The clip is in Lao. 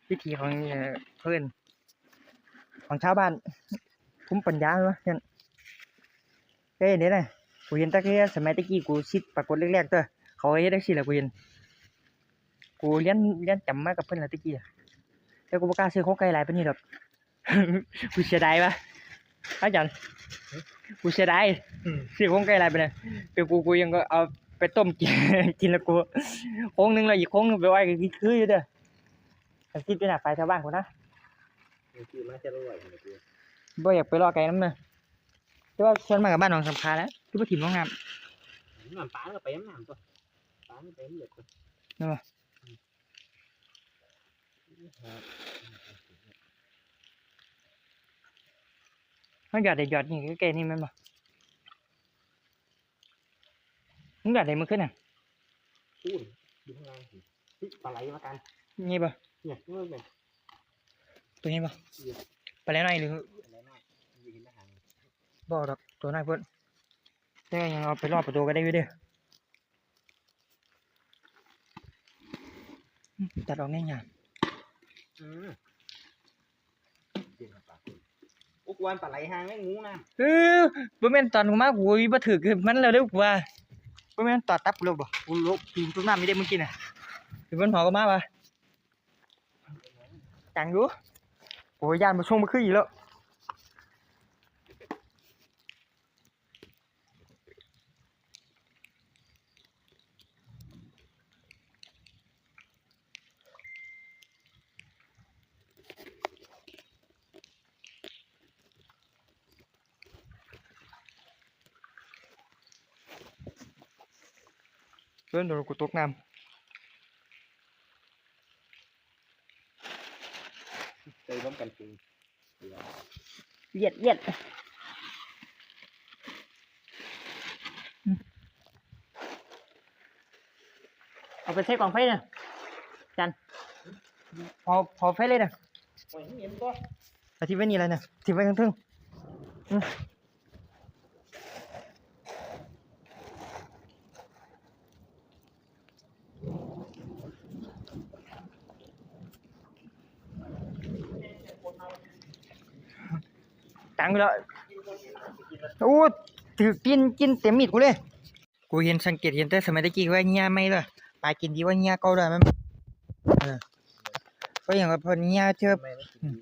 ວິຖີຂອງ ເອີ ເພິ່ນ ຂອງຊາວບ້ານພູມປັນຍາເນາະ. ເອີ ເດ້ນະ ກູເຫັນແຕ່ຄືສະໄໝແຕ່ກີ້ ກູຊິດປາກົດແລກໆ ເດີ ເຂົາເຮັດຈັ່ງຊີ້ລະ ກູເຫັນ ກູລຽນ ລຽນຈຳມາກັບເພິ່ນລະແຕ່ກີ້ ແຕ່ກູບໍ່ກ້າຊື້ໂຄງໄກ່ຫຼາຍປານນີ້ດອກ. ກູເສຍດາຍວ່າ ອາຈານ ກູເສຍດາຍ ອືມ ຊື້ໂຄງໄກ່ຫຼາຍປານນັ້ນ ເປັນກູ ກູຍັງກໍເອົາໄປຕົ້ມກິນ ກິນລະກູ ໂຄງໜຶ່ງລະອີກໂຄງໜຶ່ງໄປໄວ້ ກໍຄືຢູ່ເດີ. ຄັນຄິດຢູ່ໜ້າໄຟແຖວບ້ານພຸ້ນນະ ມັນຂີ່ມາແຕ່ລະຮ້ອຍພຸ້ນລະຕິ ບໍ່ຢາກໄປເລາະໄກນຳນະ ແຕ່ວ່າສ່ວນມາກກັບບ້ານໜອງສຳຄາແຫຼະ ຄືບໍ່ຖິ້ມລົງນ້ຳ ນ້ຳປາກໍໄປນຳນ້ຳຕົວະ ປາມັນໄປນຳເລືອດຕົວະ ແມ່ນບໍ່? ອືມ ເຮົາຢາດໄດ້ຢອດນີ້ໃກ້ໆນີ້ແມ່ນບໍ່? ມຶງຢາກໄດ້ມື້ຄືນນະ ພຸ້ນ ຢູ່ຂ້າງລ່າງພຸ້ນ ເຮີ້ຍ ປາໄຫຼມາກັນ ນີ້ບໍ່? ເນີ້ຍ ເບິ່ງ ໂຕນີ້ບໍ່? ເອີ ປາໄຫຼນ້ອຍຫຼື ປາໄຫຼນ້ອຍ ຢູ່ເຫັນແຕ່ຫາງ ບໍ່ດອກ ໂຕນ້ອຍໂພດ ແຕ່ຍັງເອົາໄປລອດປະຕູກໍໄດ້ຢູ່ເດ້. ອືມ ຕັດອອກແນ່ຫຍັງ? ອືມ ໂອ້ ກວນປາໄຫຼຫາງໃນງູນ້ຳ ເອີ ບໍ່ແມ່ນຕອນກູມາ ກູບໍ່ຖືກມັນແລ້ວເດ້ ກູວ່າ ບໍ່ແມ່ນຕອດຕັບກູແລ້ວບໍ່? ກູລົກຕີນຕົກນ້ຳນີ້ເດ້ມື້ກີ້ນະ ຄືມັນເຫົາກັນມາວ່າ ຈັງຢູ່ ໂອ້ຍ ຢ້ານບໍ່ສົ່ງບໍ່ຄືອີກແລ້ວ. ເອີ ໂດນ ໂດນ ກູຕົກນ້ຳ ໃສ່ລວມກັນເປັນ ວຽດ ວຽດ ອືມ ເອົາໄປໃສ່ກອງໄຟນະ ຈັນ ເຜົາ ເຜົາໄຟເລີຍນະ ໂອ້ຍ ມັນເຫັນຕົວະ ເອົາຖິ້ມໄວ້ນີ້ລະນະ ຖິ້ມໄວ້ເທິງໆ ອືມ. ຕັງຢູ່ແລ້ວ ໂອ້ ຖືກຕີນກິນເຕັມມີດກູເລີຍ ກູເຫັນ ສັງເກດເຫັນແຕ່ສະໄໝແຕ່ກີ້ວ່າເຫຍື່ອໃໝ່ເລີຍ ປາກິນດີກວ່າເຫຍື່ອເກົ່າເລີຍ ມັນ ເອີ ເພາະຫຍັງ ເພາະເຫຍື່ອເທື່ອ ອືມ